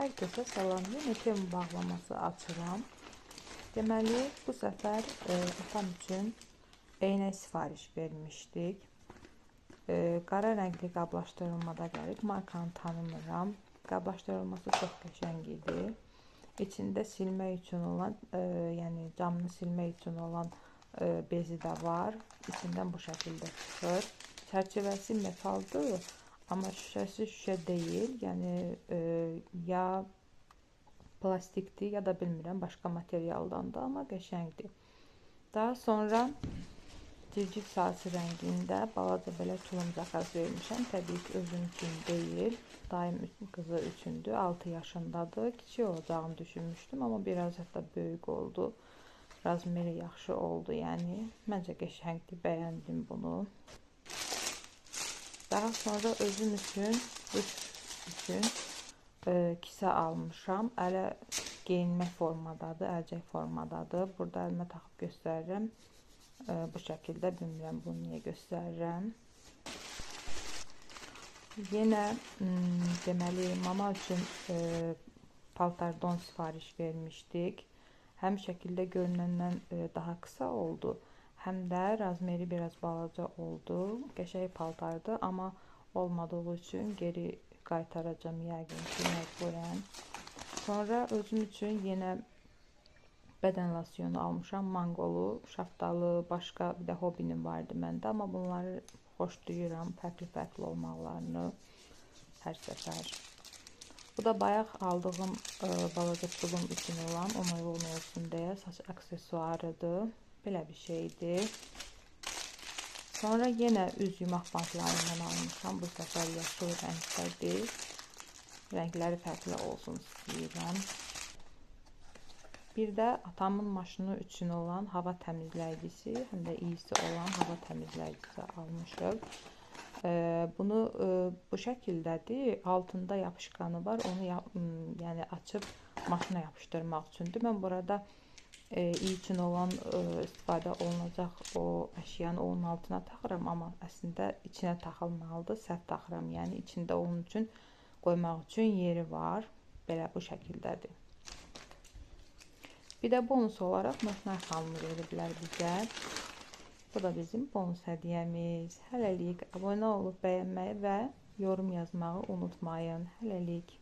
Hər kəsə salam. Yenə Temu bağlaması açıram. Deməli, bu səfər atam üçün eynək sifariş vermişdik. Qara rəngli qablaşdırılmada gəlib. Markanı tanımıram. Qablaşdırılması çox qəşəng idi. İçində silmək üçün olan, yəni camını silmək üçün olan bezi də var. İçindən bu şəkildə çıxır. Çərçivəsi metaldır. Amma şüşəsi şüşə deyil, yəni ya plastikdir, ya da bilmirəm, başqa materialdan da, amma qəşəngdir. Daha sonra civciv sarısı rəngində balaca belə tulum zakaz vermişəm. Təbii ki, özüm üçün deyil, dayım qızı üçündür, 6 yaşındadır. Kiçik olacağını düşünmüşdüm, amma biraz hətta böyük oldu. Razmeri yaxşı oldu, yəni məncə qəşəngdir, bəyəndim bunu. Daha sonra özüm üçün, duş üçün kisə almışam. Ələ geyinmə formadadır, əlcək formadadır. Burada əlimə taxıb göstərirəm. Bu şəkildə, bilmirəm bunu niyə göstərirəm. Yenə deməli, mama üçün paltar don sifariş vermişdik. Həm şəkildə görünəndən daha qısa oldu. Həm də razmeri biraz balaca oldu. Qəşəng paltardır, amma olmadığı üçün geri qaytaracam yəqin ki, məcburən. Sonra özüm üçün yenə bədən losyonu almışam. Mangolu, şaftalı, başqa bir də hobinin vardı məndə. Amma bunları xoşlayıram, fərqli-fərqli olmaqlarını hər səfər. Bu da bayaq aldığım balaca tulum üçün olan, ona uyğun olsun deyə saç aksesuarıdır. Belə bir şeydir. Sonra yenə üz yumaq bantlarından almışam. Bu səfər yaşıl rəngdədir. Rəngləri fərqli olsun istəyirəm. Bir də atamın maşını üçün olan hava təmizləyicisi, həm də iyisi olan hava təmizləyicisi almışıq. Bunu bu şəkildədir. Altında yapışqanı var. Onu yəni açıb maşına yapışdırmaq üçündür. Mən burada iyi üçün olan istifadə olunacaq o əşyanı onun altına taxıram, amma əslində içinə taxılmalıdır. Səhv taxıram, yəni içində onun üçün qoymaq üçün yeri var. Belə bu şəkildədir. Bir də bonus olaraq Noşnay xanımı veriblər bizə. Bu da bizim bonus hədiyyəmiz. Hələlik abunə olub bəyənməyi və yorum yazmağı unutmayın. Hələlik.